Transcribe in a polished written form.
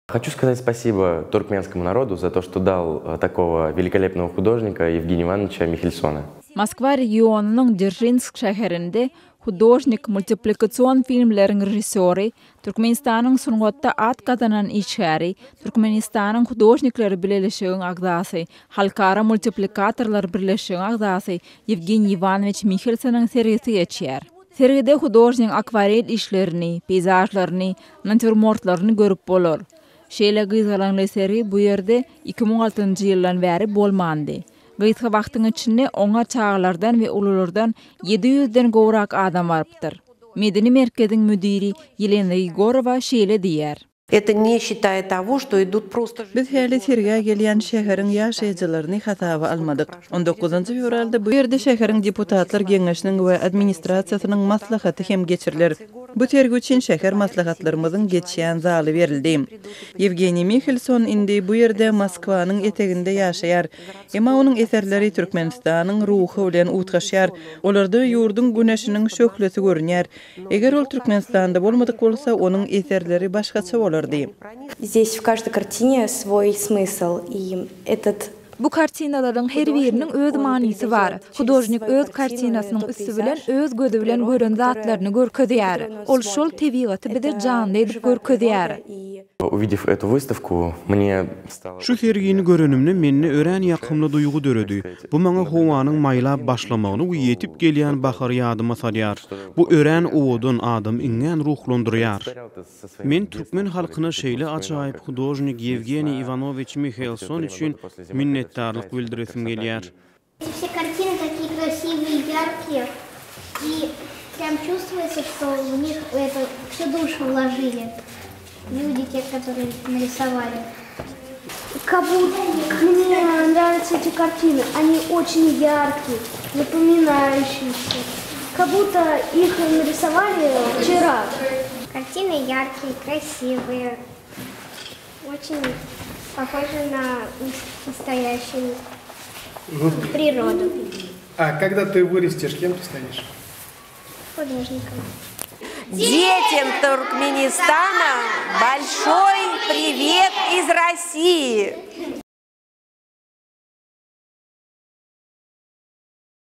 Хочу сказать спасибо туркменскому народу за то, что дал э, такого великолепного художника Евгения Ивановича Михельсона. Moskwa regionynyň Dzeržinsk şäherinde hudožnik, multiplikasion filmleriň režissýory, Türkmenistanyň sungatda at gazanan işgäri, Türkmenistanyň Hudožnikleri bileleşigiň agzasy, Halkara multiplikatorlar birleşigiň agzasy Ýewgeniý Iwanowiç Mihelsonyň sergisi geçýär. Sergide hudožnigiň akwarel işlerini, peýzažlaryny, natýurmortlaryny görüp bolar. Şeýle gyzgalaňly sergi bu ýerde 2006-njy ýyldan bäri bolmandy. Gysga wagtyň içinde oňa çagalardan we ululardan 700-den gowrak adam barypdyr. Medeni merkeziň müdiri Ýelena Ýegorowa şeýle diýýär. Это не считая того, что idut prosto. Biz häli sergä gelýän şäheriň ýaşaýjylaryny hasaba almadyk. On dokuzynjy fewralda bu ýerde şäheriň deputatlar geňeşiniň we administrasiýasynyň maslahaty hem geçiriler. Bu sergi üçin şäher maslahatlarymyzyň geçýän zaly berildi. Ýewgeniý Mihelson indi bu ýerde Moskwanyň eteginde ýaşaýar. Emma onuň eserleri Türkmenistanyň ruhy bilen utgaşýar. Olarda ýurduň güneşiniň şöhlesi görünýär. Eger ol Türkmenistanda bolmadyk bolsa, onuň eserleri başgaça bolardy. Здесь в каждой картине свой смысл и этот. Bu kartinalaryň her biriniň öz manysy bar. Hudožnik öz kartinasynyň üsti bilen öz gözi bilen gören zatlaryny görkezýär. Ol şol tebigaty bize janly edip görkezýär. Увидев эту выставку, мне стало. Şu sergini görenimde mende örän ýakymly duýgy döredi. Bu maňa howanyň maýlap başlamagyny we ýetip gelýän bahary ýadyma salýar. Bu örän owadan, adamy iňňän ruhlandyrýar. Men türkmen halkyna şeýle ajaýyp hudožnik Ýewgeniý Iwanowiç Mihaelson üçin minnetdarlyk bildiresim gelýär. Эти все картины такие красивые, яркие. И прям чувствуется, что в них это всю душу вложили. Люди, те, которые нарисовали. Как будто мне нравятся эти картины. Они очень яркие, запоминающиеся. Как будто их нарисовали вчера. Картины яркие, красивые. Очень похожи на настоящую природу. А когда ты вырастешь, кем ты станешь? Художником. Детям Туркменистана большой привет из России!